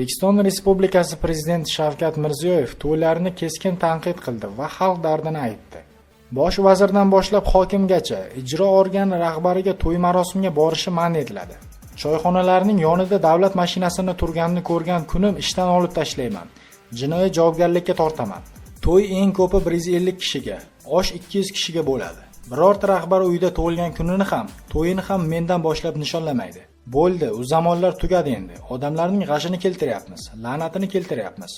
O'zbekiston Respublikasi Prezidenti Shavkat Mirziyoyev to'ylarni keskin tanqid qildi va xalq dardini aytdi. Bosh vazirdan boshlab hokimgacha, ijro organi rahbariga to'y marosimiga borishi man etiladi. Choyxonalarning yonida davlat mashinasini turganini ko'rgan kunim ishdan olib tashlayman. Jinoiy javobgarlikka tortaman. To'y eng ko'pi 150 kishiga, osh 200 kishiga bo'ladi. Birorta rahbar uyda tug'ilgan kunini ham, to'yini ham mendan boshlab nishonlamaydi. Bo'ldi, u zamonlar tugadi endi. Odamlarning g'ashini keltiryapmiz, la'natini keltiryapmiz.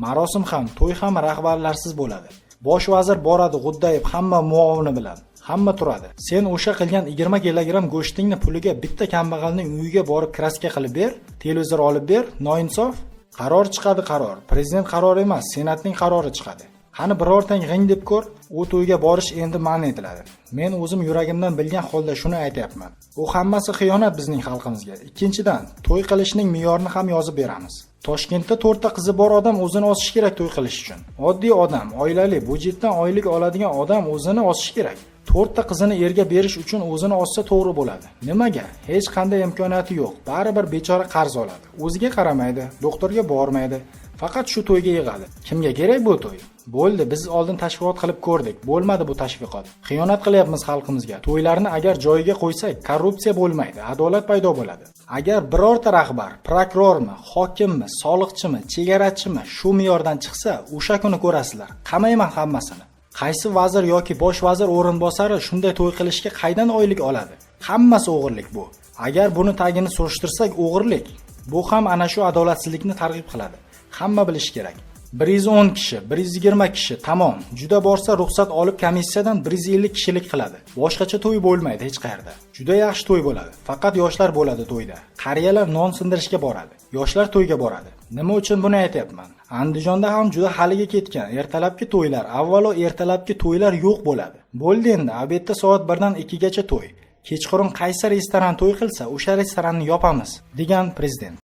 Marosim ham, to'y ham rahbarlarsiz bo'ladi. Bosh vazir boradi g'uddayib hamma muovini bilan. Hamma turadi. Sen o'sha qilgan 20 kilogramm go'shtingni puliga bitta kambag'alning uyiga borib краска qilib ber, televizor olib ber, noinsof. Qaror chiqadi, qaror. Prezident qarori emas, Senatning qarori chiqadi. Qani birortang g'ing deb ko'r, u to'yga borish endi man etiladi. Men o'zim yuragimdan bilgan holda shuni aytyapman. U hammasi xiyonat bizning xalqimizga. Ikkinchidan, to'y qilishning me'yorini ham yozib beramiz. Toshkentda to'rtta qizi bor odam o'zini osishi kerak to'y qilish uchun. Oddiy odam, oilali, byudjetdan oylik oladigan odam o'zini osishi kerak. To'rtta qizini erga berish uchun o'zini ossa to'g'ri bo'ladi. Nimaga? Hech qanday imkoniyati yo'q. Baribir bechora qarz oladi. O'ziga qaramaydi, doktorga bormaydi. Faqat shu to'yga yig'adi. Kimga kerak bu to'y? Bo'ldi, biz oldin tashviqot qilib ko'rdik. Bo'lmadi bu tashviqot. Xiyonat qilyapmiz xalqimizga. To'ylarni agar joyiga qo'ysak, korrupsiya bo'lmaydi, adolat paydo bo'ladi. Agar birorta rahbar, prokurormi, hokimmi, soliqchimi, chegarachimi shu me'yordan chiqsa, o'sha kuni ko'rasizlar. Qamayman hammasini. Qaysi vazir yoki bosh vazir o'rinbosari shunday to'y qilishga qaydan oylik oladi? Hammasi o'g'irlik bu. Agar buni tagini surishtirsak, o'g'irlik. Bu ham ana shu adolatsizlikni targ'ib qiladi. Hamma bilishi kerak. 110 kishi, 120 kishi, tamom. Juda borsa ruxsat olib komissiyadan 150 kishilik qiladi. Boshqacha to'y bo'lmaydi hech qayerda. Juda yaxshi to'y bo'ladi. Faqat yoshlar bo'ladi to'yda. Qariyalar non sindirishga boradi. Yoshlar to'yga boradi. Nima uchun buni aytyapman? Andijonda ham juda haligi ketgan. Ertalabki to'ylar, avvalo ertalabki to'ylar yo'q bo'ladi. Bo'ldi endi, обед da soat 1 dan 2 gacha to'y. Kechqurun qaysi restoran to'y qilsa, o'sha restoranni yopamiz, degan prezident.